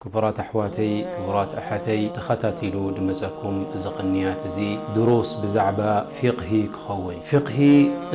ክቡራት ኣሕዋተይ፣ ክቡራት ኣሓተይ፣ ተኸታቲሉ ድመጸኩም እዚ ቅንያት እዚ ድሩስ ብዛዕባ ፊቕሂ ክኸውን። ፊቕሂ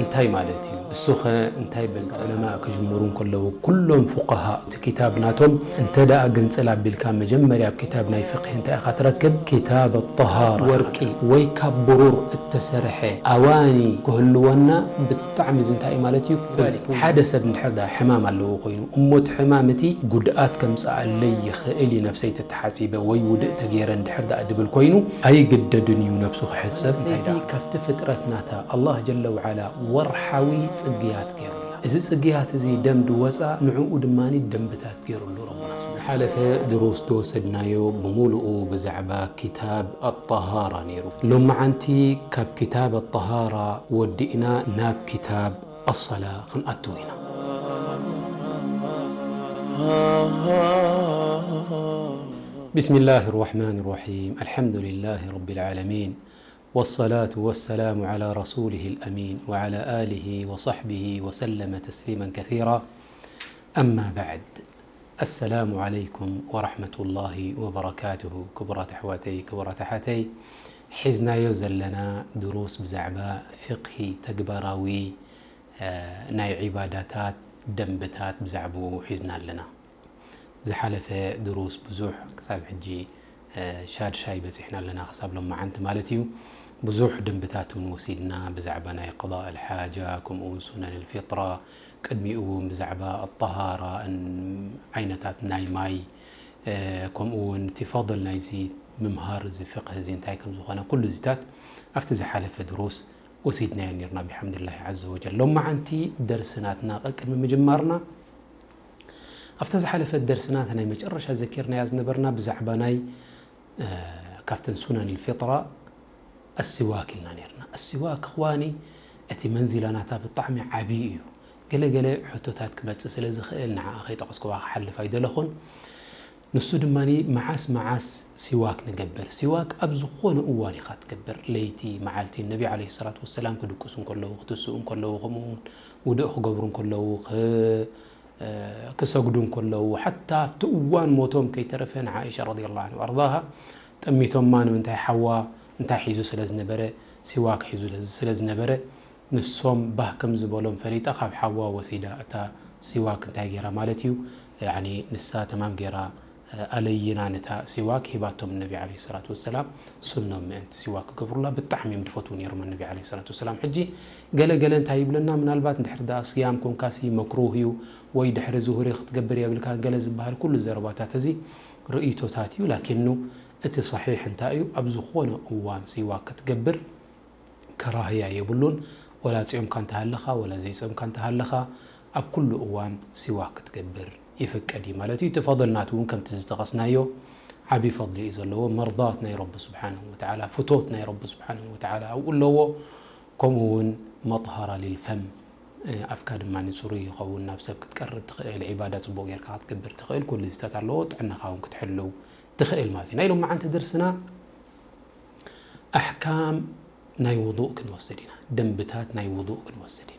እንታይ ማለት እዩ? እሱኸ እንታይ በል? ዑለማ ክጅምሩ እንከለዉ፣ ኩሎም ፉቃሃ እቲ ኪታብ ናቶም እንተ ደኣ ግንጽል ኣቢልካ፣ መጀመርያ ኣብ ኪታብ ናይ ፊቕሂ እንታይ ኢኻ ትረክብ? ኪታብ ኣጠሃራ፣ ወርቂ ወይ ካብ ብሩር እተሰርሐ ኣዋኒ ክህልወና ብጣዕሚ እዚ እንታይ እዩ ማለት እዩ? ዛሊክ። ሓደ ሰብ እንድሕር ደኣ ሕማም ኣለዎ ኮይኑ፣ እሞ እቲ ሕማም እቲ ጉድኣት ከምጽኣለይ ይኽእል እዩ፣ ነብሰይ ተተሓጺበ ወይ ውድእ ተገይረ እንድሕር ደኣ ድብል ኮይኑ፣ ኣይግደድን እዩ ነብሱ ክሕጸብ። እንታይ ደኣ? ካብቲ ፍጥረት ናታ ኣላህ ጀለ ወዓላ ወርሓዊ ጽግያት ገይሩላ። እዚ ጽግያት እዚ ደም ድወጻ፣ ንዕኡ ድማኒ ደንብታት ገይሩሉ ረቡና። ዝሓለፈ ድሩስ ዝወሰድናዮ ብምሉኡ ብዛዕባ ኪታብ ኣጠሃራ ነይሩ። ሎመዓንቲ ካብ ኪታብ ኣጠሃራ ወዲእና ናብ ኪታብ ኣሰላ ክንኣትው ኢና። بسم الله الرحمن الرحيم. الحمد لله رب العالمين. والصلاة والسلام على رسوله الأمين وعلى آله وصحبه وسلم تسليما كثيرا. أما بعد. السلام عليكم ورحمة الله وبركاته. ክቡራት ኣሕዋተይ፣ ክቡራት ኣሓተይ፣ ሒዝናዮ ዘለና ድሩስ ብዛዕባ ፊቕሂ ተግባራዊ፣ እ፣ ናይ ዒባዳታት ደንብታት ብዛዕባኡ ሒዝና ኣለና። ዝሓለፈ ድሩስ ብዙሕ ክሳብ ሕጂ፣ እ፣ ሻድሻይ በጺሕና ኣለና፣ ክሳብ ሎመዓንቲ ማለት እዩ። ብዙሕ ደንብታት እውን ወሲድና ብዛዕባ ናይ ቀዳእ ኣልሓጃ፣ ከምኡ እውን ሱነን ኣልፊጥራ፣ ቅድሚኡ እውን ብዛዕባ ኣጠሃራ፣ ን-፣ ዓይነታት ናይ ማይ፣ እ፣ ከምኡ እውን እቲ ፈضል ናይዚ ምምሃር እዚ ፍቅህ እዚ እንታይ ከም ዝኾነ ኩሉ እዚታት ኣብቲ ዝሓለፈ ድሩስ ወሲድናዮ ነርና ብሓምድላሂ ዐዘ ወጀል። ሎመዓንቲ ደርሲ ናትና ቀቅድሚ ምጅማርና ኣብታ ዝሓለፈት ደርስና እታ ናይ መጨረሻ ዘኪርናያ ዝነበርና ብዛዕባ ናይ፣ እ፣ ካብተን ሱነን ልፊጥራ ኣስዋክ ኢልና ነርና። ኣስዋክ እኽዋኒ እቲ መንዚላ ናታ ብጣዕሚ ዓብዪ እዩ። ገለ ገለ ሕቶታት ክመጽእ ስለ ዝኽእል ንዓኣ ከይጠቐስኩዋ ክሓልፍ ኣይደለኹን። ንሱ ድማኒ መዓስ መዓስ ሲዋክ ንገብር? ሲዋክ ኣብ ዝኾነ እዋን ኢኻ ትገብር። ለይቲ፣ መዓልቲ፣ ነቢ ዓለይሂ ሰላቱ ወሰላም ክድቅሱ እንከለዉ፣ ክትስኡ እንከለዉ፣ ከምኡ እውን ውዱእ ክገብሩ እንከለዉ፣ ክ-፣ እ፣ ክሰግዱ እንከለዉ፣ ሓታ ኣብቲ እዋን ሞቶም ከይተረፈ ንዓኢሻ ረዲየላሁ ዐንሃ ወኣርዳሃ ጠሚቶማ። ንምንታይ? ሓዋ እንታይ ሒዙ ስለ ዝነበረ፣ ሲዋክ ሒዙ ስለ ዝነበረ፣ ንሶም ባህ ከም ዝበሎም ፈሊጣ ካብ ሓዋ ወሲዳ እታ ሲዋክ እንታይ ገይራ ማለት እዩ፣ ያኒ ንሳ ተማም ገይራ ኣለይና ነታ ሲዋክ ሂባቶም ነቢ ዓለይሂ ሰላቱ ወሰላም። ሱኖም ምእንቲ ሲዋክ ክገብሩላ ብጣዕሚ እዮም ዝፈትዉ ነይሮም ነቢ ዓለይሂ ሰላቱ ወሰላም። ሕጂ ገለ ገለ እንታይ ይብለና፣ ምናልባት እንድሕር ደኣ ስያም ኮንካሲ መክሩህ እዩ ወይ ድሕሪ ዙሁሪ ክትገብር የብልካ ገለ ዝበሃል ኩሉ ዘረባታት እዚ ርእይቶታት እዩ። ላኪኑ እቲ ሰሒሕ እንታይ እዩ፣ ኣብ ዝኾነ እዋን ሲዋክ ክትገብር ከራህያ የብሉን። ወላ ጾምካ እንተሃለኻ፣ ወላ ዘይጾምካ እንተሃለኻ፣ ኣብ ኩሉ እዋን ሲዋክ ክትገብር ይፍቀድ እዩ ማለት እዩ። እቲ ፈضል ናቱ እውን ከምቲ ዝጠቐስናዮ ዓቢ ፈضሊ እዩ ዘለዎ። መርዳት ናይ ረቢ ስብሓንሁ ወተዓላ፣ ፍቶት ናይ ረቢ ስብሓንሁ ወተዓላ ኣብኡ ኣለዎ። ከምኡ እውን መጥሃራ ሊልፈም፣ እ፣ ኣፍካ ድማ ንጽሩይ ይኸውን፣ ናብ ሰብ ክትቀርብ ትኽእል፣ ዒባዳ ጽቡቕ ጌርካ ክትገብር ትኽእል፣ ኩሉ እዚታት ኣለዎ። ጥዕናኻ እውን ክትሕልው ትኽእል ማለት እዩ። ናይ ሎመዓንቲ ደርስና ኣሕካም ናይ ውዱእ ክንወስድ ኢና፣ ደንብታት ናይ ውዱእ ክንወስድ ኢና።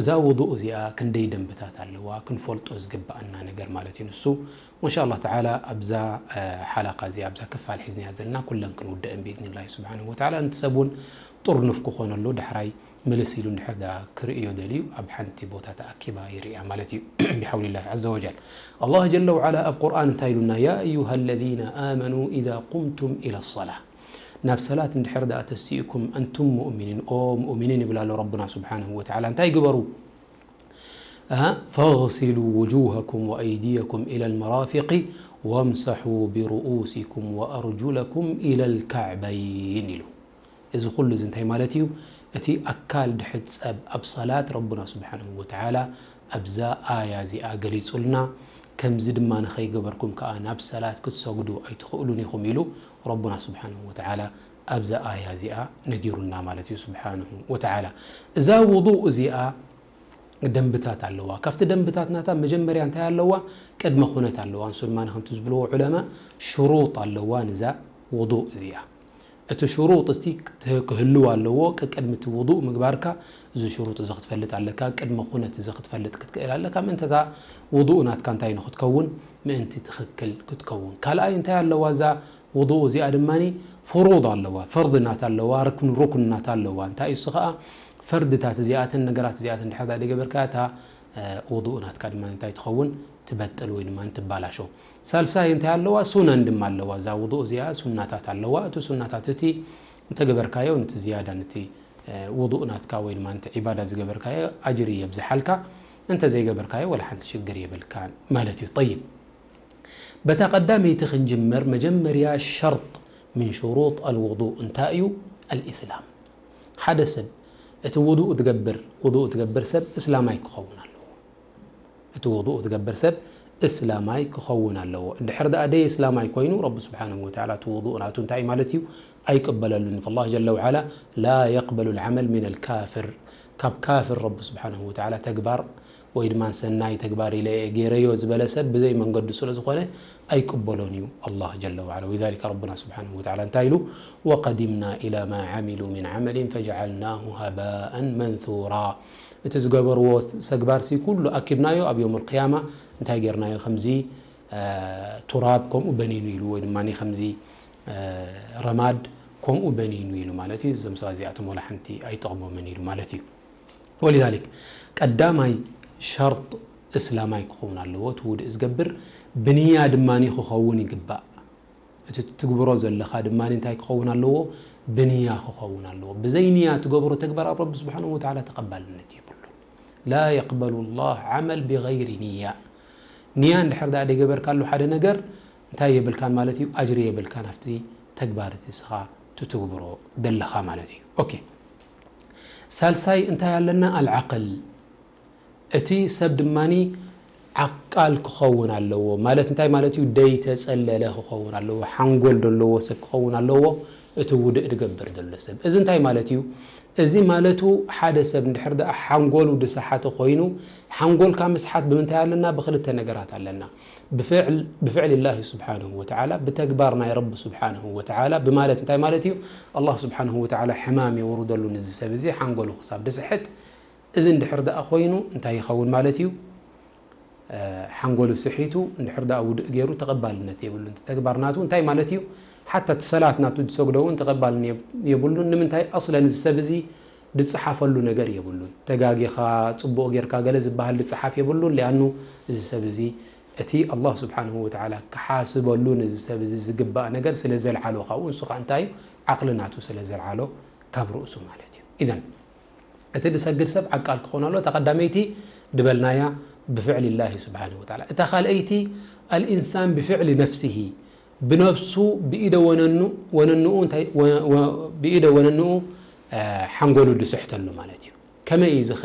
እዛ ውዱእ እዚኣ ክንደይ ደንብታት ኣለዋ፣ ክንፈልጦ ዝግብኣና ነገር ማለት እዩ ንሱ። ወኢንሻ ኣላህ ተዓላ ኣብዛ፣ እ፣ ሓላቃ እዚኣ፣ ኣብዛ ክፋል ሒዝናያ ዘለና ኩለን ክንውደአን ብኢዝኒላሂ ስብሓንሁ ወተዓላ። ነቲ ሰብ እውን ጥርኑፍ ክኾነሉ ዳሕራይ ምልስ ኢሉ እንድሕር ደኣ ክርእዮ ደልዩ ኣብ ሓንቲ ቦታ ተኣኪባ ይርእያ ማለት እዩ። ብሓውሊላሂ ዐዘ ወጀል። ኣላህ ጀለ ወዓላ ኣብ ቁርኣን እንታይ ኢሉና? ያ ኣዩሃ ለዚነ ኣመኑ ኢዛ ቁምቱም ኢለ ሰላ። ናብ ሰላት እንድሕር ደኣ ተሲእኩም፣ ኣንቱም ሙእሚኒን፣ ኦ ሙእሚኒን ይብል ኣሎ ረቡና ስብሓንሁ ወተዓላ። እንታይ ግበሩ? ኣሃ፣ ፈግሲሉ ውጁሃኩም ወኣይዲየኩም ኢለ ልመራፊቂ ወምሰሑ ብርኡሲኩም ወኣርጁለኩም ኢለ ልካዕበይን ኢሉ። እዚ ኩሉ እዚ እንታይ ማለት እዩ? እቲ ኣካል ድሕጸብ ኣብ ሰላት ረቡና ስብሓንሁ ወተዓላ ኣብዛ ኣያ እዚኣ ገሊጹልና። ከምዚ ድማ ንኸይገበርኩም ከኣ ናብ ሰላት ክትሰግዱ ኣይትኽእሉን ኢኹም ኢሉ ረቡና ስብሓንሁ ወተዓላ ኣብዛ ኣያ እዚኣ ነጊሩና ማለት እዩ ስብሓንሁ ወተዓላ። እዛ ውዱእ እዚኣ ደንብታት ኣለዋ። ካብቲ ደንብታት ናታ መጀመርያ እንታይ ኣለዋ? ቅድመ ኩነት ኣለዋ። ንሱ ድማ ከምቲ ዝብልዎ ዑለማ ሽሩጥ ኣለዋ ንዛ ውዱእ እዚኣ። እቲ ሽሩጥ እስቲ ክት-፣ ክህልው ኣለዎ። ቅድሚ እቲ ውዱእ ምግባርካ እዚ ሽሩጥ እዚ ክትፈልጥ ኣለካ። ቅድመ ኩነት እዚ ክትፈልጥ ክትክእል ኣለካ። ምእንተ እታ ውዱእ ናትካ እንታይ ንክትከውን፣ ምእንቲ ትኽክል ክትከውን። ካልኣይ እንታይ ኣለዋ እዛ ውዱእ እዚኣ? ድማኒ ፍሩድ ኣለዋ፣ ፈርድናት ኣለዋ፣ ርክን-፣ ሩክንናት ኣለዋ። እንታይ እዩ እሱ ኸዓ? ፈርድታት እዚኣተን ነገራት እዚኣተን ድሕር ዳኣ ደይገበርካ እታ፣ እ፣ ውዱእ ናትካ ድማ እንታይ ትኸውን? ትበጥል ወይ ድማ ትባላሾ። ሳልሳይ እንታይ ኣለዋ? ሱነን ድማ ኣለዋ። እዛ ውዱእ እዚኣ ሱናታት ኣለዋ። እቲ ሱናታት እቲ እንተገበርካዮ ነቲ ዝያዳ ነቲ፣ እ፣ ውዱእ ናትካ ወይ ድማ ነቲ ዒባዳ ዝገበርካዮ ኣጅሪ የብዝሓልካ። እንተ ዘይገበርካዮ ወላ ሓንቲ ሽግር የብልካን ማለት እዩ። ጠይብ። በታ ቀዳመይቲ ክንጅምር፣ መጀመርያ ሸርጥ ምን ሽሩጥ ኣልውዱእ እንታይ እዩ? ኣልኢስላም። ሓደ ሰብ እቲ ውዱእ ትገብር፣ ውዱእ ትገብር ሰብ እስላማይ ክኸውን ኣለዎ። እቲ ውዱእ ትገብር ሰብ እስላማይ ክኸውን ኣለዎ። እንድሕር ደኣ ደይ እስላማይ ኮይኑ፣ ረቢ ስብሓንሁ ወተዓላ እቲ ውዱእ ናቱ እንታይ ማለት እዩ? ኣይቅበለሉን። ፈላህ ጀለ ወዓላ ላ የቅበሉ ልዓመል ሚን ኣልካፍር። ካብ ካፍር ረቢ ስብሓንሁ ወተዓላ ተግባር ወይ ድማ ሰናይ ተግባር ኢለ እየ ገይረዮ ዝበለ ሰብ ብዘይ መንገዱ ስለ ዝኾነ ኣይቅበሎን እዩ ኣላህ ጀለ ወዓላ። ወሊዛሊከ ረብና ስብሓንሁ ወተዓላ እንታይ ኢሉ? ወቀዲምና ኢላ ማ ዓሚሉ ሚን ዓመሊን ፈጀዓልናሁ ሃባኣን መንሱራ። እቲ ዝገበርዎ ተግባርሲ ኩሉ ኣኪብናዮ፣ ኣብ የውም ልቅያማ እንታይ ጌርናዮ? ከምዚ፣ እ፣ ቱራብ ከምኡ በኒኑ ኢሉ፣ ወይ ድማ ከምዚ፣ እ፣ ረማድ ከምኡ በኒኑ ኢሉ ማለት እዩ። እዞም ሰባት እዚኣቶም ወላ ሓንቲ ኣይጠቕሞምን ኢሉ ማለት እዩ። ወሊዛሊክ ቀዳማይ ሸርጥ እስላማይ ክኸውን ኣለዎ። እቲ ውድእ ዝገብር ብንያ ድማ ክኸውን ይግባእ። እቲ ትግብሮ ዘለኻ ድማ እንታይ ክኸውን ኣለዎ? ብንያ ክኸውን ኣለዎ። ብዘይ ንያ ትገብሮ ተግባር ኣብ ረቢ ስብሓንሁ ወተዓላ ተቐባልነት የብሉን። ላ የቅበሉ ላህ ዓመል ብገይሪ ንያ። ንያ እንድሕር ደኣ ደይገበርካሉ ሓደ ነገር እንታይ የብልካን ማለት እዩ? ኣጅሪ የብልካን ኣብቲ ተግባር እቲ እስኻ ትትግብሮ ዘለኻ ማለት እዩ። ኦኬ። ሳልሳይ እንታይ ኣለና? ኣልዓቅል። እቲ ሰብ ድማኒ ዓቃል ክኸውን ኣለዎ። ማለት እንታይ ማለት እዩ? ደይተጸለለ ክኸውን ኣለዎ። ሓንጎል ዘለዎ ሰብ ክኸውን ኣለዎ። እቲ ውድእ ዝገብር ዘሎ ሰብ። እዚ እንታይ ማለት እዩ? እዚ ማለቱ ሓደ ሰብ እንድሕር ደኣ ሓንጎሉ ድሰሓተ ኮይኑ፣ ሓንጎልካ ምስሓት ብምንታይ ኣለና? ብክልተ ነገራት ኣለና። ብፍዕል-፣ ብፍዕሊ ላሂ ስብሓንሁ ወተዓላ፣ ብተግባር ናይ ረቢ ስብሓንሁ ወተዓላ፣ ብማለት እንታይ ማለት እዩ? ኣላህ ስብሓንሁ ወተዓላ ሕማም የውርደሉ ነዚ ሰብ እዚ፣ ሓንጎሉ ክሳብ ድስሕት። እዚ እንድሕር ደኣ ኮይኑ እንታይ ይኸውን ማለት እዩ? እ፣ ሓንጎሉ ስሒቱ እንድሕር ደኣ ውድእ ገይሩ ተቐባልነት የብሉን። እቲ ተግባር ናቱ እንታይ ማለት እዩ? ሓታ እቲ ሰላት ናቱ ዝሰግዶ እውን ተቐባልን የብ-፣ የብሉን። ንምንታይ? ኣስለን እዚ ሰብ እዚ ድጽሓፈሉ ነገር የብሉን። ተጋጊኻ፣ ጽቡቕ ጌርካ ገለ ዝበሃል ድጽሓፍ የብሉን። ሊኣኑ እዚ ሰብ እዚ እቲ ኣላህ ስብሓንሁ ወተዓላ ክሓስበሉ ነዚ ሰብ እዚ ዝግባእ ነገር ስለ ዘልዓሎ፣ ካብኡ ንሱ ኸዓ እንታይ እዩ? ዓቕሊ ናቱ ስለ ዘልዓሎ ካብ ርእሱ ማለት እዩ። ኢዘን እቲ ድሰግድ ሰብ ዓቃል ክኾን ኣሎ። እታ ቀዳመይቲ ድበልናያ ብፍዕሊ ላሂ ስብሓንሁ ወተዓላ። እታ ካልኣይቲ ኣልኢንሳን ብፍዕሊ ነፍሲሂ፣ ብነፍሱ ብኢደ ወነኑ-፣ ወነንኡ እንታይ፣ ወ-፣ ወ-፣ ብኢደ ወነንኡ፣ እ፣ ሓንጎሉ ድስሕተሉ ማለት እዩ። ከመይ እዩ ዝኸ?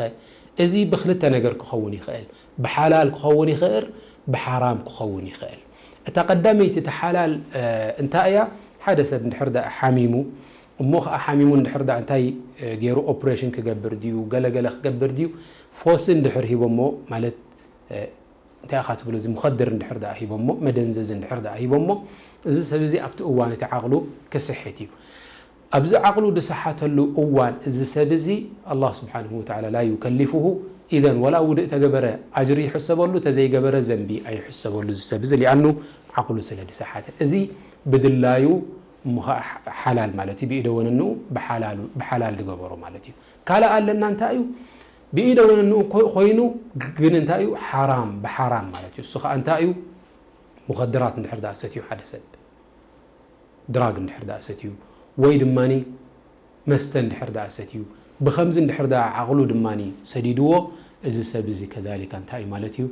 እዚ ብክልተ ነገር ክኸውን ይኽእል። ብሓላል ክኸውን ይኽእል፣ ብሓራም ክኸውን ይኽእል። እታ ቀዳመይቲ፣ እቲ ሓላል፣ እ፣ እንታይ እያ? ሓደ ሰብ እንድሕር ደኣ ሓሚሙ፣ እሞ ኸዓ ሓሚሙ እንድሕር ደኣ እንታይ፣ እ፣ ገይሩ፣ ኦፕሬሽን ክገብር ድዩ፣ ገለገለ ክገብር ድዩ፣ ፎሲ እንድሕር ሂቦሞ፣ ማለት፣ እ፣ እንታይ ኢኻ ትብሎ፣ እዚ ሙኸድር እንድሕር ደኣ ሂቦሞ፣ መደንዘዚ እንድሕር ደኣ ሂቦሞ፣ እዚ ሰብ እዚ ኣብቲ እዋን እቲ ዓቕሉ ክስሕት እዩ። ኣብዚ ዓቕሉ ዝሰሓተሉ እዋን እዚ ሰብ እዚ ኣላህ ስብሓንሁ ወተዓላ ላ ዩከሊፉሁ፣ ኢዘን ወላ ውድእ ተገበረ ኣጅሪ ይሕሰበሉ፣ ተዘይገበረ ዘንቢ ኣይሕሰበሉ እዚ ሰብ እዚ፣ ሊኣኑ ዓቕሉ ስለ ዝሰሓተ። እዚ ብድላዩ እሞ ኸዓ ሓላል ማለት እዩ፣ ብኢደ ወነንኡ ብሓላሉ-፣ ብሓላል ዝገበሮ ማለት እዩ። ካልእ ኣለና እንታይ እዩ? ብኢደ ወነንኡ ኮ-፣ ኮይኑ ግን እንታይ እዩ? ሓራም፣ ብሓራም ማለት እዩ። እሱ ኸዓ እንታይ እዩ? ሙኸድራት እንድሕር ደኣ ሰትዩ ሓደ ሰብ፣ ድራግ እንድሕር ደኣ ሰትዩ፣ ወይ ድማኒ መስተ እንድሕር ደኣ ሰትዩ፣ ብኸምዚ እንድሕር ደኣ ዓቕሉ ድማኒ ሰዲድዎ፣ እዚ ሰብ እዚ ከዛሊካ እንታይ እዩ ማለት እዩ?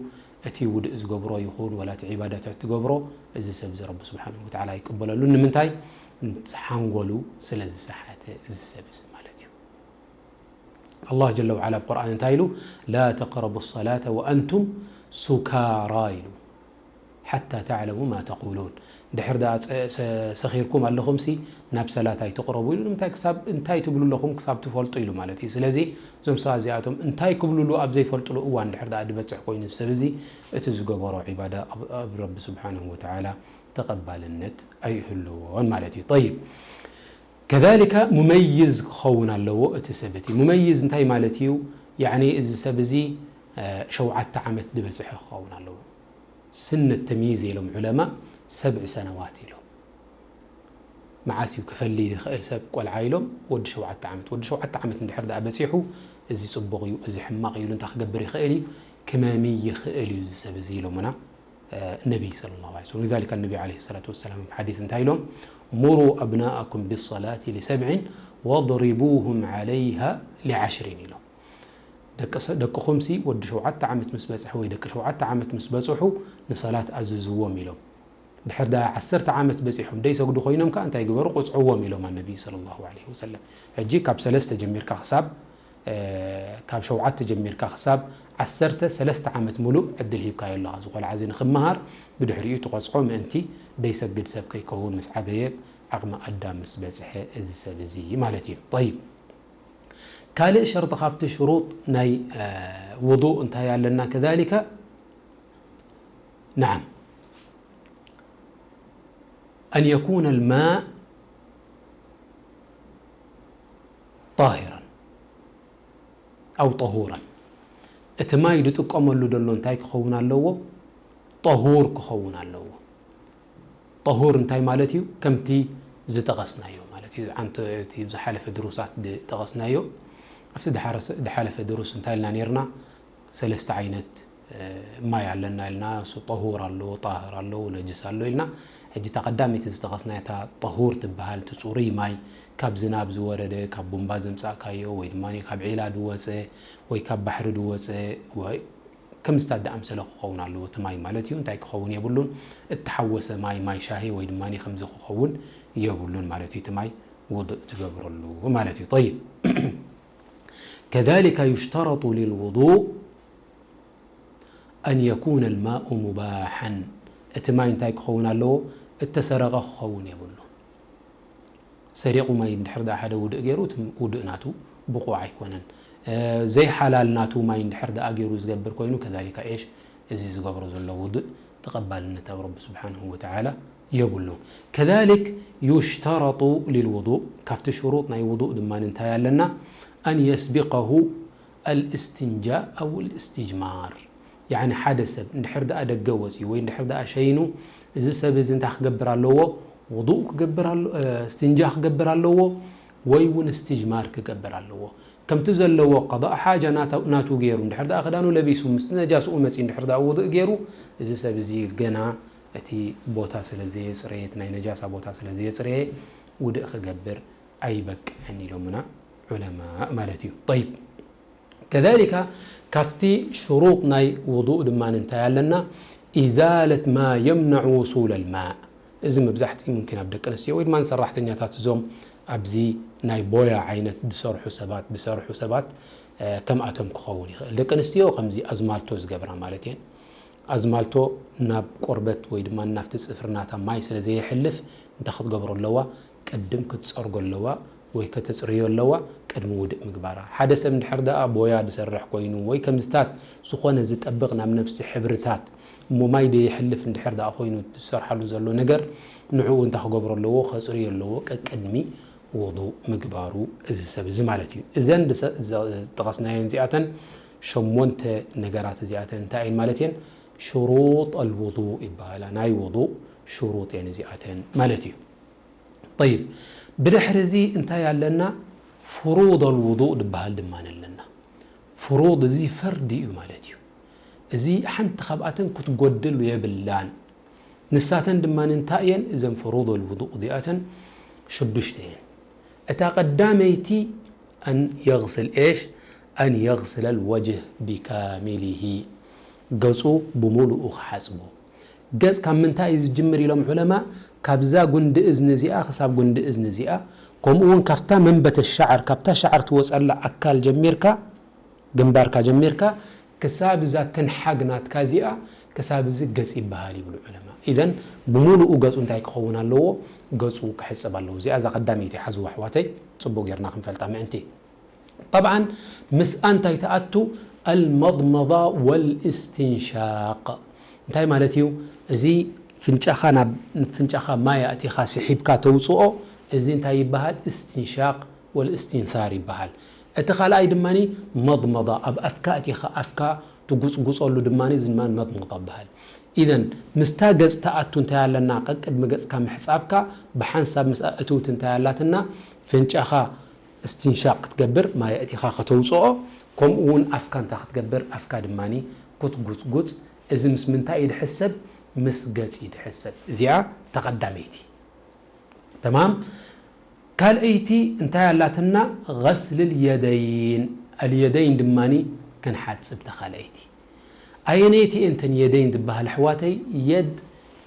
እቲ ውድእ ዝገብሮ ይኹን ወላ እቲ ዒባዳታት ትገብሮ፣ እዚ ሰብ እዚ ረቢ ስብሓንሁ ወተዓላ ኣይቅበለሉን። ንምንታይ? ሓንጎሉ ስለ ዝሰሓተ እዚ ሰብ እዚ ማለት እዩ። ኣላህ ጀለ ወዓላ ኣብ ቁርኣን እንታይ ኢሉ? ላ ተቅረቡ ሰላተ ወኣንቱም ሱካራ ኢሉ። ሓታ ተዕለሙ ማ ተቁሉን። ድሕር ደኣ ጸ-፣ ሰ-፣ ሰኺርኩም ኣለኹምሲ ናብ ሰላት ኣይትቕረቡ ኢሉ። ንምንታይ? ክሳብ እንታይ ትብሉ ኣለኹም ክሳብ ትፈልጡ ኢሉ ማለት እዩ። ስለዚ እዞም ሰባት እዚኣቶም እንታይ ክብሉሉ ኣብ ዘይፈልጡሉ እዋን ድሕር ደኣ ዝበጽሕ ኮይኑ ሰብ እዚ እቲ ዝገበሮ ዒባዳ ኣብ፣ ኣብ ረቢ ስብሓንሁ ወተዓላ ተቐባልነት ኣይህልዎን ማለት እዩ። ጠይብ። ከዛሊካ ሙመይዝ ክኸውን ኣለዎ እቲ ሰብ እቲ። ሙመይዝ እንታይ ማለት እዩ? ያዕኒ እዚ ሰብ እዚ፣ እ፣ ሸውዓተ ዓመት ዝበጽሐ ክኸውን ኣለዎ። ስነ ተምይዝ ኢሎም ዑለማ ሰብዒ ሰነዋት ኢሎም። መዓስ እዩ ክፈሊ ዝኽእል ሰብ ቆልዓ ኢሎም? ወዲ ሸውዓተ ዓመት። ወዲ ሸውዓተ ዓመት እንድሕር ደኣ በጺሑ፣ እዚ ጽቡቕ እዩ፣ እዚ ሕማቕ እዩ ኢሉ እንታይ ክገብር ይኽእል እዩ? ክመሚ ይኽእል እዩ እዚ ሰብ እዚ ኢሎምና፣ እ፣ ነቢይ ሰለላሁ ዐለይሂ ወሰለም። ሊዛሊካ ነቢ ዐለይሂ ሰላቱ ወሰላም ኣብ ሓዲስ እንታይ ኢሎም? ሙሩ ኣብናኣኩም ቢሰላቲ ሊሰብዒን ወድሪቡሁም ዐለይሃ ሊዐሽሪን ኢሎም። ደቂ ሰ-፣ ደቅኹምሲ ወዲ ሸውዓተ ዓመት ምስ በጽሐ ወይ ደቂ ሸውዓተ ዓመት ምስ በጽሑ ንሰላት ኣዝዝዎም ኢሎም። ድሕር ደኣ ዓሰርተ ዓመት በጺሖም ደይሰግዱ ኮይኖም ከኣ እንታይ ግበሩ? ቅጽዕዎም ኢሎም ኣነቢ ሰለላሁ ዐለይሂ ወሰለም። ሕጂ ካብ ሰለስተ ጀሚርካ ክሳብ፣ እ፣ ካብ ሸውዓተ ጀሚርካ ክሳብ ዓሰርተ፣ ሰለስተ ዓመት ሙሉእ ዕድል ሂብካዮ ኣለኻ። እዚ ቆልዓ እዚ ንኽመሃር ብድሕሪኡ ትቐጽዖ ምእንቲ ደይሰግድ ሰብ ከይከውን ምስ ዓበየ ዓቕሚ ኣዳም ምስ በጽሐ እዚ ሰብ እዚ ማለት እዩ። ጠይብ። ካልእ ሸርጢ ካብቲ ሽሩጥ ናይ፣ እ፣ ውዱእ እንታይ ኣለና? ከዛሊከ፣ ነዓም፣ ኣን የኩነ ልማእ ጣሂራን ኣው ጠሁራን። እቲ ማይ ዝጥቀመሉ ዘሎ እንታይ ክኸውን ኣለዎ? ጠሁር ክኸውን ኣለዎ። ጠሁር እንታይ ማለት እዩ? ከምቲ ዝጠቐስናዮ ማለት እዩ። ኣንተ እቲ ዝሓለፈ ድሩሳት ዝጠቐስናዮ፣ ኣብቲ ዝሓረሰ-፣ ዝሓለፈ ድሩስ እንታይ ኢልና ነይርና? ሰለስተ ዓይነት፣ እ፣ ማይ ኣለና ኢልና፣ እሱ ጠሁር ኣሎ፣ ጣህር ኣሎ፣ ነጅስ ኣሎ ኢልና። ሕጂ እታ ቀዳመይቲ ዝጠቐስናያ እታ ጠሁር ትበሃል፣ እቲ ጽሩይ ማይ ካብ ዝናብ ዝወረደ፣ ካብ ቡምባ ዘምጻእካዮ ወይ ድማ ካብ ዒላ ዝወጸ ወይ ካብ ባሕሪ ዝወጸ ወይ ከምዝታት ዝኣምሰለ ክኸውን ኣለዎ እቲ ማይ ማለት እዩ። እንታይ ክኸውን የብሉን? እተሓወሰ ማይ፣ ማይ ሻሂ ወይ ድማ ከምዚ ክኸውን የብሉን ማለት እዩ። እቲ ማይ ውዱእ ትገብረሉ ማለት እዩ። ጠይብ። ከዛሊከ ዩሽተረጡ ሊልውዱእ ኣን የኩነ ልማኡ ሙባሓን። እቲ ማይ እንታይ ክኸውን ኣለዎ? እተሰረቐ ክኸውን የብሉን። ሰሪቑ ማይ እንድሕር ደኣ ሓደ ውድእ ገይሩ፣ እቲ ውድእ ናቱ ብቑዕ ኣይኮነን። እ፣ ዘይሓላል ናቱ ማይ እንድሕር ደኣ ገይሩ ዝገብር ኮይኑ፣ ከዛሊካ ኤሽ፣ እዚ ዝገብሮ ዘሎ ውድእ ተቐባልነት ኣብ ረቢ ስብሓንሁ ወተዓላ የብሉን። ከዛሊክ ዩሽተረጡ ሊልውዱእ፣ ካብቲ ሽሩጥ ናይ ውዱእ ድማ እንታይ ኣለና? ኣን የስቢቀሁ ኣልእስትንጃእ ኣው ኣልእስትጅማር። ያዕኒ ሓደ ሰብ እንድሕር ደኣ ደገ ወፅዩ ወይ እንድሕር ደኣ ሸይኑ፣ እዚ ሰብ እዚ እንታይ ክገብር ኣለዎ? ውዱእ ክገብር ኣለ-፣ እ፣ እስትንጃ ክገብር ኣለዎ ወይ እውን እስትጅማር ክገብር ኣለዎ። ከምቲ ዘለዎ ቀዳእ ሓጃ ናታ-፣ ናቱ ገይሩ እንድሕር ደኣ ክዳኑ ለቢሱ ምስቲ ነጃስኡ መፅዩ እንድሕር ደኣ ውዱእ ገይሩ፣ እዚ ሰብ እዚ ገና እቲ ቦታ ስለ ዘየፅረየ፣ እቲ ናይ ነጃሳ ቦታ ስለ ዘየፅረየ ውድእ ክገብር ኣይበቅዕን ኢሎምና ዑለማእ ማለት እዩ። ጠይብ። ከዛሊካ ካብቲ ሽሩጥ ናይ ውዱእ ድማ እንታይ ኣለና? ኢዛለት ማ የምነዑ ውሱል ኣልማእ። እዚ መብዛሕትኡ ሙምኪን ኣብ ደቂ ኣንስትዮ ወይ ድማ ንሰራሕተኛታት እዞም ኣብዚ ናይ ቦያ ዓይነት ዝሰርሑ ሰባት፣ ዝሰርሑ ሰባት፣ እ፣ ከምኣቶም ክኸውን ይኽእል። ደቂ ኣንስትዮ ከምዚ ኣዝማልቶ ዝገብራ ማለት እየን። ኣዝማልቶ ናብ ቆርበት ወይ ድማ ናብቲ ጽፍሪ ናታ ማይ ስለ ዘየሕልፍ እንታይ ክትገብሮ ኣለዋ? ቅድም ክትጸርጎ ኣለዋ ወይ ከተጽርዮ ኣለዋ ቅድሚ ውድእ ምግባራ። ሓደ ሰብ እንድሕር ደኣ ቦያ ዝሰርሕ ኮይኑ ወይ ከምዝታት ዝኾነ ዝጠብቕ ናብ ነብሲ ሕብርታት እሞ ማይ ደየሕልፍ እንድሕር ደኣ ኮይኑ ዝሰርሓሉ ዘሎ ነገር ንዕኡ እንታይ ክገብሮ ኣለዎ? ከጽርዮ ኣለዎ ቀቅድሚ ውዱእ ምግባሩ እዚ ሰብ እዚ ማለት እዩ። እዘን ዝሰ-፣ ዘ-፣ ዝጠቐስናየን እዚኣተን ሸሞንተ ነገራት እዚኣተን እንታይ እየን ማለት እየን? ሽሩጥ ኣልውዱእ ይበሃላ። ናይ ውዱእ ሽሩጥ እየን እዚኣተን ማለት እዩ። ጠይብ፣ ብድሕሪ እዚ እንታይ ኣለና? ፍሩድ ኣልውዱእ ዝበሃል ድማ ኣለና። ፍሩድ እዚ ፈርዲ እዩ ማለት እዩ። እዚ ሓንቲ ካብኣተን ክትጎድል የብላን። ንሳተን ድማ እንታይ እየን? እዘን ፍሩድ ኣልውዱእ እዚኣተን ሽዱሽተ እየን። እታ ቀዳመይቲ ኣን የግስል ኤሽ፣ ኣን የግስል ኣልወጅህ ቢካሚሊሂ፣ ገጹ ብምሉኡ ክሓጽቦ። ገጽ ካብ ምንታይ እዩ ዝጅምር ኢሎም ዑለማ? ካብዛ ጉንዲ እዝኒ እዚኣ ክሳብ ጉንዲ እዝኒ እዚኣ፣ ከምኡ እውን ካብታ መንበተ ሻዕር፣ ካብታ ሻዕር ትወጸላ ኣካል ጀሚርካ፣ ግንባርካ ጀሚርካ ክሳብ እዛ ትንሓግ ናትካ እዚኣ፣ ክሳብ እዚ ገጽ ይበሃል ይብሉ ዑለማ። ኢዘን ብምሉኡ ገጹ እንታይ ክኸውን ኣለዎ? ገጹ ክሕጸብ ኣለዎ። እዚኣ እዛ ቀዳመይቲ ሓዝዋ ኣሕዋተይ፣ ጽቡቕ ጌርና ክንፈልጣ ምእንቲ። ጠብዓን ምስኣ እንታይ ትኣቱ? ኣልመድመዳ ወልእስትንሻቅ። እንታይ ማለት እዩ? እዚ ፍንጫኻ ናብ ፍንጫኻ ማይ ኣእቲኻ ስሒብካ ተውፅኦ፣ እዚ እንታይ ይበሃል? እስትንሻቕ ወልእስትንሳር ይበሃል። እቲ ካልኣይ ድማ መضመضة፣ ኣብ ኣፍካ ኣቲኻ ኣፍካ ትጉጽጉጸሉ ድማ እዚ ድማ መضመضة ይበሃል። ኢዘን ምስታ ገጽ ትኣቱ እንታይ ኣለና? ቀቅድሚ ገጽካ ምሕጻብካ ብሓንሳብ ምስ እትውት እንታይ ኣላትና? ፍንጫኻ እስትንሻቕ ክትገብር፣ ማይ ኣእቲኻ ከተውጽኦ፣ ከምኡ እውን ኣፍካ እንታይ ክትገብር? ኣፍካ ድማ ክትጉጽጉጽ። እዚ ምስ ምንታይ እዩ ድሕሰብ? ምስ ገጽ እዩ ድሕሰብ። እዚኣ ተቐዳመይቲ። ተማም። ካልኣይቲ እንታይ ኣላትና? غسل اليدين። ኣልየደይን ድማ ክንሓጽብ ተኻልኣይቲ። ኣየነይቲ እየን እተን የደይን ዝበሃል ኣሕዋተይ? የድ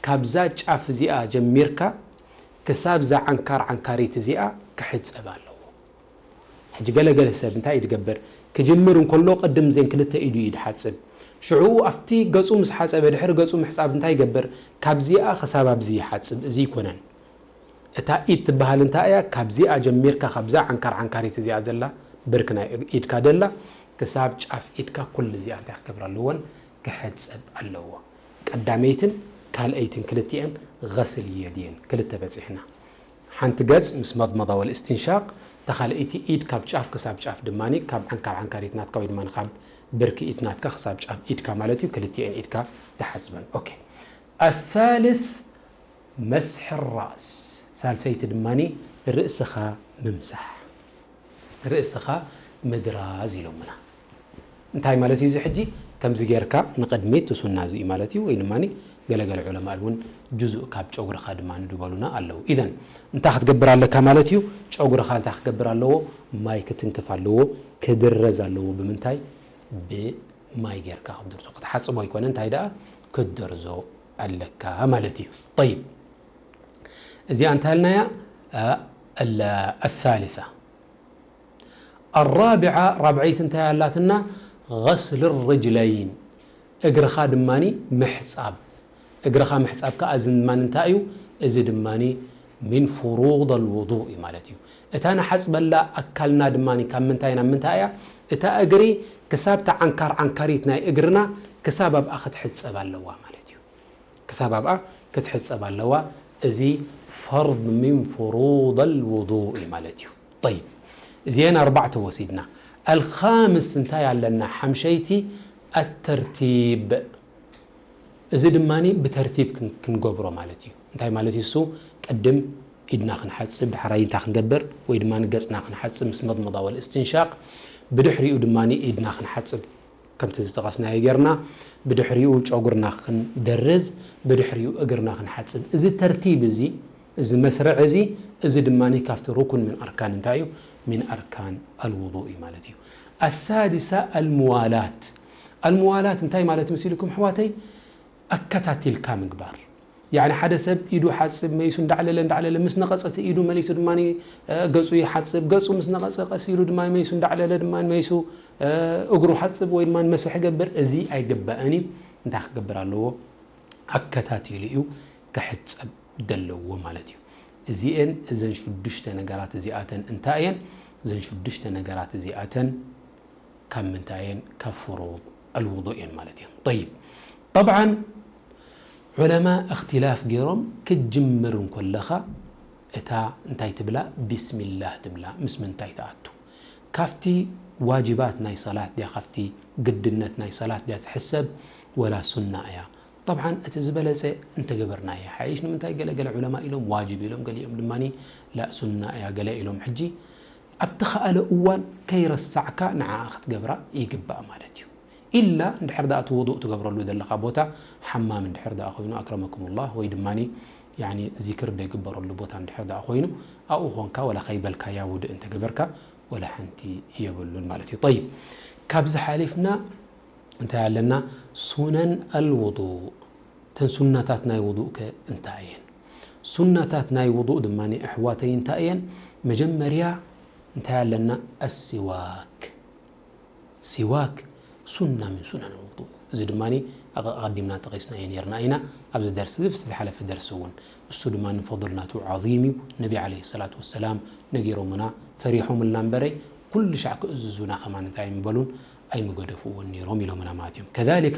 ካብዛ ጫፍ እዚኣ ጀሚርካ ክሳብ እዛ ዓንካር ዓንካሪት እዚኣ ክሕጸብ ኣለዎ። ሕጂ ገለገለ ሰብ እንታይ እዩ ዝገብር? ክጅምር እንከሎ ቅድም ዜን ክልተ ኢዱ እዩ ዝሓጽብ። ሽዑ ኣብቲ ገጹ ምስ ሓጸበ ድሕሪ ገጹ ምሕጻብ እንታይ ይገብር? ካብዚኣ ክሳብ ኣብዚ ይሓጽብ። እዚ ይኮነን። እታ ኢድ ትበሃል እንታይ እያ? ካብዚኣ ጀሚርካ ካብዛ ዓንካር ዓንካሪት እዚኣ ዘላ ብርክ ናይ ኢድካ ደላ ክሳብ ጫፍ ኢድካ ኩሉ እዚኣ እንታይ ክገብር ኣለዎን? ክሕጸብ ኣለዎ። ቀዳመይትን ካልኣይትን ክልቲኤን غسل اليدين ክልተ በጺሕና። ሓንቲ ገጽ ምስ መضመضة والاستنشاق፣ ተኻልኣይቲ ኢድ ካብ ጫፍ ክሳብ ጫፍ ድማ ካብ ዓንካር ዓንካሪት ናትካ ወይ ድማ ካብ ብርኪ ኢድ ናትካ ክሳብ ጫፍ ኢድካ ማለት እዩ። ክልቲኤን ኢድካ ተሓጽበን። ኦኬ። الثالث مسح الرأس። ሳልሰይቲ ድማ ርእስኻ ምምሳሕ። ርእስኻ ምድራዝ ኢሎምና። እንታይ ማለት እዩ እዚ ሕጂ? ከምዚ ጌርካ ንቕድሚት፣ እቲ ሱና እዚ እዩ ማለት እዩ። ወይ ድማ ገለገለ ዑለማእ እውን ጁዙእ ካብ ጨጉርኻ ድማ ንድበሉና ኣለዉ። ኢዘን እንታይ ክትገብር ኣለካ ማለት እዩ? ጨጉርኻ እንታይ ክገብር ኣለዎ? ማይ ክትንክፍ ኣለዎ፣ ክድረዝ ኣለዎ። ብምንታይ? ብማይ ጌርካ ክትደርዞ። ክትሓጽቦ ኣይኮነ፣ እንታይ ደኣ ክትደርዞ ኣለካ ማለት እዩ። ጠይብ፣ እዚኣ እንታይ ኢልናያ? አ፣ ال-፣ الثالثة። الرابعة، ራብዐይቲ እንታይ ኣላትና? غسل الرجلين። እግርኻ ድማኒ ምሕጻብ። እግርኻ ምሕጻብ ከኣ እዚ ድማኒ እንታይ እዩ? እዚ ድማኒ من فروض الوضوء እዩ ማለት እዩ። እታ ንሓጽበላ ኣካልና ድማኒ ካብ ምንታይ ናብ ምንታይ እያ? እታ እግሪ ክሳብ እታ ዓንካር ዓንካሪት ናይ እግርና ክሳብ ኣብኣ ክትሕጸብ ኣለዋ ማለት እዩ። ክሳብ ኣብኣ ክትሕጸብ ኣለዋ። እዚ فرض من فروض الوضوء እዩ ማለት እዩ። طيب، እዚኤን ኣርባዕተ ወሲድና። الخامس እንታይ ኣለና? ሓምሸይቲ الترتيب። እዚ ድማኒ ብተርቲብ ክን-፣ ክንገብሮ ማለት እዩ። እንታይ ማለት እዩ እሱ? ቅድም ኢድና ክንሓጽብ፣ ዳሕራይ እንታይ ክንገብር? ወይ ድማ ገጽና ክንሓጽብ ምስ መضመضة والاستنشاق፣ ብድሕሪኡ ድማኒ ኢድና ክንሓጽብ ከምቲ ዝጠቐስናዮ ጌርና፣ ብድሕሪኡ ጨጉርና ክንደርዝ፣ ብድሕሪኡ እግርና ክንሓጽብ። እዚ ተርቲብ እዚ፣ እዚ መስርዕ እዚ፣ እዚ ድማኒ ካብቲ ሩኩን ምን ኣርካን እንታይ እዩ? من أركان الوضوء እዩ ማለት እዩ። السادسة الموالاة። الموالاة እንታይ ማለት መሲልኩም ኣሕዋተይ? ኣከታቲልካ ምግባር። ያኒ ሓደ ሰብ ኢዱ ሓጽብ መይሱ እንዳዕለለ እንዳዕለለ ምስ ነቐጸ እቲ ኢዱ መሊሱ ድማ፣ እ፣ ገጹ ይሓጽብ፣ ገጹ ምስ ነቐጸ ቀስ ኢሉ ድማ መይሱ እንዳዕለለ ድማ መይሱ፣ እ፣ እግሩ ሓጽብ ወይ ድማ መስሕ ይገብር። እዚ ኣይግባእን እዩ። እንታይ ክገብር ኣለዎ? ኣከታቲሉ እዩ ክሕጸብ ዘለዎ ማለት እዩ። እዚኤን እዘን ሽዱሽተ ነገራት እዚኣተን እንታይ እየን? እዘን ሽዱሽተ ነገራት እዚኣተን ካብ ምንታይ እየን? ካብ ፍሩድ ኣልውዱእ እየን ማለት እየን። ጠይብ፣ ጠብዓን ዑለማ እኽትላፍ ገይሮም፣ ክትጅምር እንከለኻ እታ እንታይ ትብላ? ቢስሚላህ ትብላ። ምስ ምንታይ ትኣቱ? ካብቲ ዋጅባት ናይ ሰላት ድያ? ካብቲ ግድነት ናይ ሰላት ድያ ትሕሰብ ወላ ሱና እያ? ጠብዓን እቲ ዝበለጸ እንተገበርናዮ ሓይሽ። ንምንታይ ገለ ገለ ዑለማ ኢሎም ዋጅብ ኢሎም፣ ገሊኦም ድማ ላ ሱና እያ ገለ ኢሎም። ሕጂ ኣብ ተኻእለ እዋን ከይረሳዕካ ንዓኣ ክትገብራ ይግባእ ማለት እዩ። ኢላ እንድሕር ደኣ እቲ ውዱእ ትገብረሉ ዘለኻ ቦታ ሓማም እንድሕር ደኣ ኮይኑ፣ ኣክረመኩሙላህ፣ ወይ ድማ ያኒ ዚክር ዘይግበረሉ ቦታ እንድሕር ደኣ ኮይኑ፣ ኣብኡ ኾንካ ወላ ከይበልካያ ውዱእ እንተገበርካ ወላ ሓንቲ የብሉን ማለት እዩ። ጠይብ፣ ካብዚ ሓሊፍና እንታይ ኣለና? ሱነን ኣልውዱእ። እተን ሱናታት ናይ ውዱእ ከ እንታይ እየን? ሱናታት ናይ ውዱእ ድማ ኣሕዋተይ እንታይ እየን? መጀመርያ እንታይ ኣለና? ኣሲዋክ። ሲዋክ ሱና ምን ሱነን ውዱእ። እዚ ድማ ኣቐ-፣ ኣቐዲምና ጠቒስናዮ ነይርና ኢና ኣብዚ ደርሲ፣ እዚ ዝሓለፈ ደርሲ እውን። እሱ ድማ ንፈضል ናቱ ዓዚም እዩ። ነቢ ዓለይሂ ሰላቱ ወሰላም ነጊሮምና፣ ፈሪሖምልና እምበረይ፣ ኩሉ ሻዕ ክእዝዙና ከማን እንታይ ኣይምበሉን፣ ኣይምገደፍዎን ነይሮም ኢሎምና ማለት እዮም። ከዛሊካ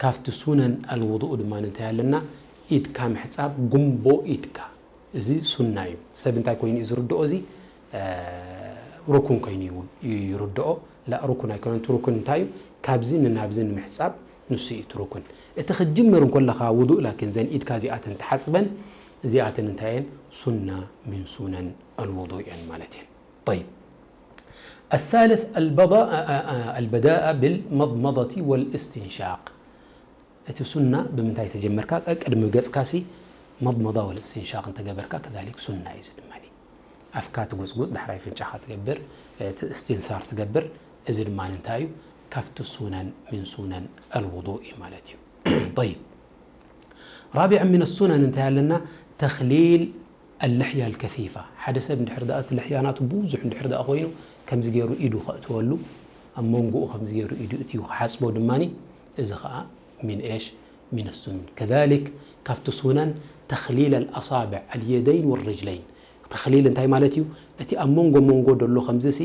ካብቲ ሱነን ኣልውዱእ ድማ እንታይ ኣለና? ኢድካ ምሕጻብ፣ ጉንቦ ኢድካ። እዚ ሱና እዩ። ሰብ እንታይ ኮይኑ እዩ ዝርድኦ? እዚ እ፣ ሩኩን ኮይኑ ይው-፣ ይርድኦ። ላ፣ ሩኩን ኣይኮነን። እቲ ሩኩን እንታይ እዩ? ካብዚ ንናብዚ ንምሕጻብ ንሱ እዩ እቲ ሩኩን። እቲ ክትጅምር እንከለኻ ውዱእ፣ ላኪን ዘን ኢድካ እዚኣተን ተሓጽበን፣ እዚኣተን እንታይ እየን? ሱና ሚን ሱነን ኣልውዱእ እየን ማለት እየን። ጠይብ። الثالث البضاء-، እ፣ እ፣ እ፣ البداء بالمضمضة والاستنشاق። እቲ ሱና ብምንታይ ተጀመርካ? ቀ-፣ ቅድሚ ገጽካሲ መድመዳ ወል እስትንሻቕ እንተገበርካ ከዛሊክ ሱና እዩ። እዚ ድማ ኣፍካ ትጉጽጉጽ፣ ዳሕራይ ፍንጫኻ ትገብር፣ እቲ እስትንሳር ትገብር። እዚ ድማ እንታይ እዩ? ካብቲ ሱነን ምን ሱነን ኣልውዱእ እዩ ማለት እዩ። ጠይብ። ራቢዐ ምን ሱነን እንታይ ኣለና? ተኽሊል ኣልሕያ ኣልከሲፋ። ሓደ ሰብ እንድሕር ደኣ እቲ ልሕያ ናቱ ብዙሕ እንድሕር ደኣ ኮይኑ ከምዚ ገይሩ ኢዱ ከእትወሉ፣ ኣብ መንጎኡ ከምዚ ገይሩ ኢዱ እትዩ ክሓጽቦ ድማኒ፣ እዚ ኸኣ ሚን ኤሽ? ሚን ሱኑን። ከዛሊክ ካብቲ ሱነን ተኽሊል ኣልኣሳብዕ ኣልየደይን ወርጅለይን። ተኽሊል እንታይ ማለት እዩ? እቲ ኣብ መንጎ መንጎ ደሎ ከምዚሲ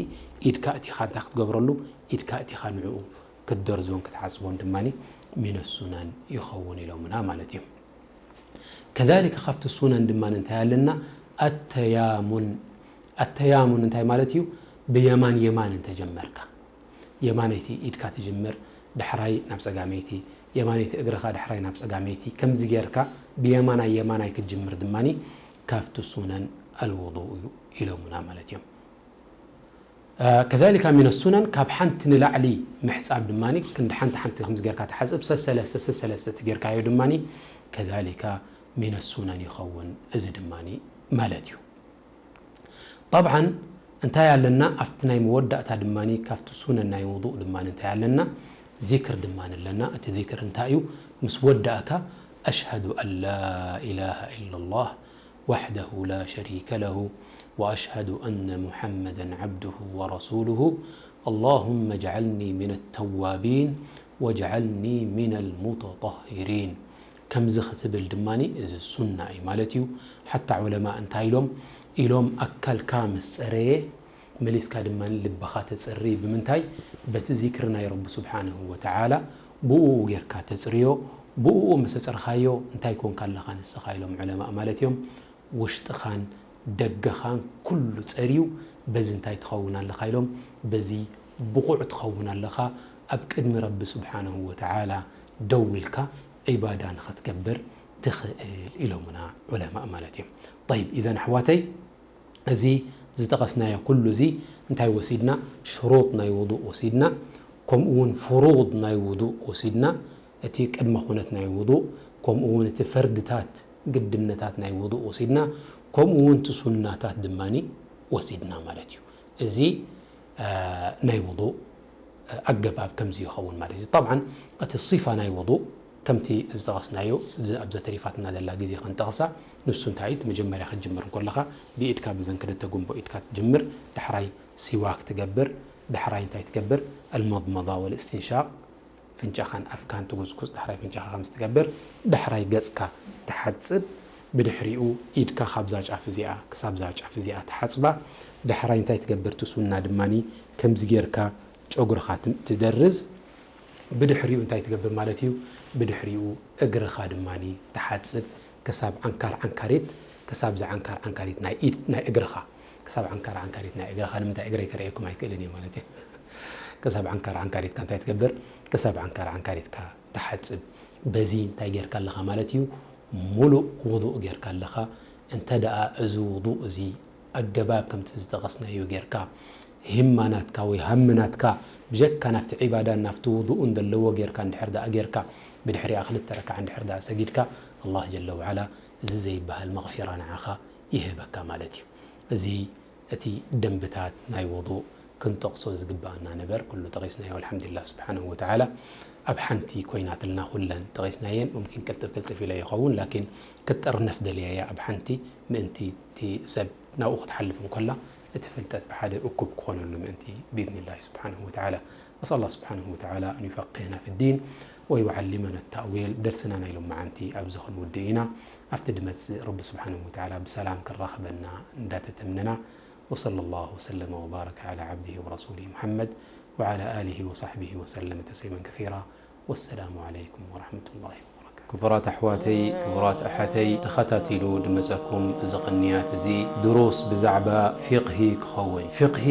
ኢድካ እቲኻ እንታይ ክትገብረሉ? ኢድካ እቲኻ ንዕኡ ክትደርዞን ክትሓጽቦን ድማኒ ሚን ሱነን ይኸውን ኢሎምና ማለት እዩ። ከዛሊከ ካብቲ ሱነን ድማ እንታይ ኣለና? ኣተያሙን። ኣተያሙን እንታይ ማለት እዩ? ብየማን የማን እንተጀመርካ፣ የማነይቲ ኢድካ ትጅምር፣ ዳሕራይ ናብ ጸጋመይቲ፣ የማነይቲ እግርኻ ዳሕራይ ናብ ጸጋመይቲ፣ ከምዚ ጌርካ ብየማናይ የማናይ ክትጅምር ድማኒ ካብቲ ሱነን ኣልውዱእ እዩ ኢሎሙና ማለት እዮም። እ፣ ከዛሊካ ሚነ ሱነን፣ ካብ ሓንቲ ንላዕሊ ምሕጻብ ድማኒ፣ ክንዲ ሓንቲ ሓንቲ ከምዚ ጌርካ ትሓጽብ፣ ሰሰለስተ፣ ሰሰለስተ እቲ ጌርካዮ ድማኒ፣ ከዛሊካ ሚነ ሱነን ይኸውን፣ እዚ ድማኒ ማለት እዩ። ጠብዓን፣ እንታይ ኣለና? ኣብቲ ናይ መወዳእታ ድማኒ፣ ካብቲ ሱነን ናይ ውዱእ ድማኒ እንታይ ኣለና? ዚክር ድማኒ ኣለና። እቲ ዚክር እንታይ እዩ? ምስ ወዳእካ፣ أشهد أن لا إله إلا الله وحده لا شريك له وأشهد أن محمدا عبده ورسوله اللهم اجعلني من التوابين واجعلني من المتطهرين። ከምዚ ክትብል ድማኒ እዚ ሱና እዩ ማለት እዩ። ሓታ ዑለማ እንታይ ኢሎም? ኢሎም ኣካልካ ምስ ጸረየ መሊስካ ድማ ልብኻ ተጽሪ። ብምንታይ? በቲ ዚክሪ ናይ ረቢ ስብሓንሁ ወተዓላ ብኡ ጌርካ ተጽርዮ። ብኡ ምስ ኣጸርኻዮ እንታይ ኮንካ ኣለኻ ንስኻ ኢሎም ዑለማእ ማለት እዮም። ውሽጥኻን ደገኻን ኩሉ ጸርዩ፣ በዚ እንታይ ትኸውን ኣለኻ ኢሎም፣ በዚ ብቑዕ ትኸውን ኣለኻ፣ ኣብ ቅድሚ ረቢ ስብሓንሁ ወተዓላ ደው ኢልካ ዒባዳ ንኽትገብር ትኽእል ኢሎምና ዑለማእ ማለት እዮም። ጠይብ፣ ኢዘን ኣሕዋተይ፣ እዚ ዝጠቐስናዮ ኩሉ እዚ እንታይ ወሲድና? ሽሩጥ ናይ ውዱእ ወሲድና፣ ከምኡ እውን ፍሩድ ናይ ውዱእ ወሲድና፣ እቲ ቅድመ ኩነት ናይ ውዱእ፣ ከምኡ እውን እቲ ፈርድታት፣ ግድነታት ናይ ውዱእ ወሲድና፣ ከምኡ እውን እቲ ሱናታት ድማኒ ወሲድና ማለት እዩ። እዚ፣ እ፣ ናይ ውዱእ ኣገባብ ከምዚ ይኸውን ማለት እዩ። ጠብዓን፣ እቲ ሲፋ ናይ ውዱእ ከምቲ ዝጠቐስናዮ፣ እዚ ኣብዛ ተሪፋትና ዘላ ግዜ ክንጠቕሳ፣ ንሱ እንታይ እዩ? እቲ መጀመርያ ክትጅምር እንከለኻ፣ ብኢድካ ብዘን ክልተ ጉንቦ ኢድካ ትጅምር፣ ዳሕራይ ሲዋክ ትገብር፣ ዳሕራይ እንታይ ትገብር? ኣልመድመዳ ወልእስትንሻቕ፣ ፍንጫኻን ኣፍካን ትጉጽጉጽ፣ ዳሕራይ ፍንጫኻ ከምዚ ትገብር፣ ዳሕራይ ገጽካ ትሓጽብ፣ ብድሕሪኡ ኢድካ ካብዛ ጫፍ እዚኣ ክሳብዛ ጫፍ እዚኣ ትሓጽባ፣ ዳሕራይ እንታይ ትገብር? እቲ ሱና ድማኒ ከምዚ ጌርካ ጨጉርኻ ትም-፣ ትደርዝ። ብድሕሪኡ እንታይ ትገብር ማለት እዩ? ብድሕሪኡ እግርኻ ድማኒ ትሓጽብ፣ ክሳብ ዓንካር ዓንካሪት፣ ክሳብ ዝዓንካር ዓንካሪት ናይ ኢድ፣ ናይ እግርኻ፣ ክሳብ ዓንካር ዓንካሪት ናይ እግርኻ። ንምንታይ? እግረይ ከርእየኩም ኣይክእልን እየ ማለት እዩ። ክሳብ ዓንካር ዓንካሪትካ እንታይ ትገብር? ክሳብ ዓንካር ዓንካሪትካ ትሓጽብ። በዚ እንታይ ጌርካ ኣለኻ ማለት እዩ? ሙሉእ ውዱእ ጌርካ ኣለኻ። እንተ ደኣ እዚ ውዱእ እዚ ኣገባብ ከምቲ ዝጠቐስናዮ ጌርካ፣ ሂማ ናትካ ወይ ሃሚ ናትካ ብጀካ ናብቲ ዒባዳን ናብቲ ውዱእን ዘለዎ ጌርካ እንድሕር ደኣ ጌርካ፣ ብድሕሪኣ ክልተ ረክዓ እንድሕር ደኣ ሰጊድካ፣ ኣላህ ጀለ ወዓላ እዚ ዘይበሃል መግፊራ ንዓኻ ይህበካ ማለት እዩ። እዚ እቲ ደንብታት ናይ ውዱእ ክንጠቕሶ ዝግብኣና ነበር፣ ኩሉ ጠቒስናዮ፣ ኣልሓምዱሊላህ ስብሓነሁ ወተዓላ። ኣብ ሓንቲ ኮይናትልና ኩለን ጠቒስናየን፣ ሙምኪን ቅልጥፍ ቅልጥፍ ኢለ ይኸውን፣ ላኪን ክትጥርነፍ ደልየ እየ ኣብ ሓንቲ፣ ምእንቲ እቲ ሰብ ናብኡ ክትሓልፍ እንከላ፣ እቲ ፍልጠት ብሓደ እኩብ ክኾነሉ ምእንቲ፣ ብኢዝኒላሂ ስብሓነሁ ወተዓላ። أسأل الله سبحانه وتعالى أن يفقهنا في الدين ويعلمنا التأويل። ደርስና ናይ ሎማዓንቲ ኣብዚ ክንውድእ ኢና። ኣብቲ ድመጽእ ረቢ ስብሓነሁ ወተዓላ ብሰላም ክራኸበና እንዳተተምነና። وصلى الله وسلم وبارك على عبده ورسوله محمد وعلى آله وصحبه وسلم تسليما كثيرا. والسلام عليكم ورحمة الله وبركاته. ክቡራት ኣሕዋተይ፣ ክቡራት ኣሓተይ፣ ተኸታቲሉ ድመጸኩም እዚ ቅንያት እዚ ድሩስ ብዛዕባ ፊቕሂ ክኸውን። ፊቕሂ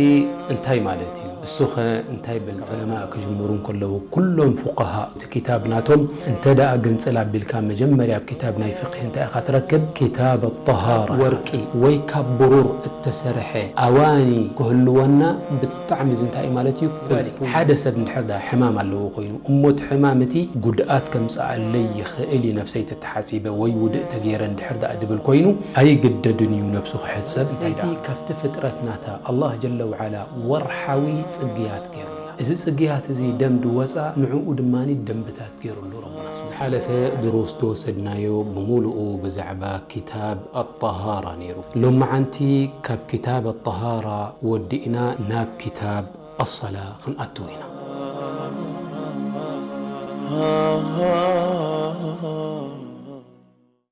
እንታይ ማለት እዩ? እሱኸ እንታይ በል? ዑለማ ክጅምሩ እንከለዉ፣ ኩሎም ፉቀሃ እቲ ኪታብ ናቶም እንተ ደኣ ግንጽል ኣቢልካ፣ መጀመርያ ኣብ ኪታብ ናይ ፊቕሂ እንታይ ኢኻ ትረክብ? ኪታብ ኣጠሃራ። ወርቂ ወይ ካብ ብሩር እተሰርሐ ኣዋኒ ክህልወና ብጣዕሚ እዚ እንታይ እዩ ማለት እዩ? ኩል ሓደ ሰብ እንድሕር ደኣ ሕማም ኣለዎ ኮይኑ፣ እሞ እቲ ሕማም እቲ ጉድኣት ከምጽኣለይ ይኽእል እዩ፣ ነብሰይ ተተሓጺበ ወይ ውድእ ተገይረ እንድሕር ደኣ ድብል ኮይኑ፣ ኣይግደድን እዩ ነብሱ ክሕጸብ። እንታይ ደኣ ካብቲ ፍጥረት ናታ ኣላህ ጀለ ወዓላ ወርሓዊ ጽግያት ገይሩልና። እዚ ጽግያት እዚ ደም ድወጻ፣ ንዕኡ ድማ ደንብታት ገይሩሉ ረቡና። ዝሓለፈ ድሩስ ዝወሰድናዮ ብምሉኡ ብዛዕባ ኪታብ ኣጠሃራ ነይሩ። ሎመዓንቲ ካብ ኪታብ ኣጠሃራ ወዲእና ናብ ኪታብ ኣሰላ ክንኣትው ኢና።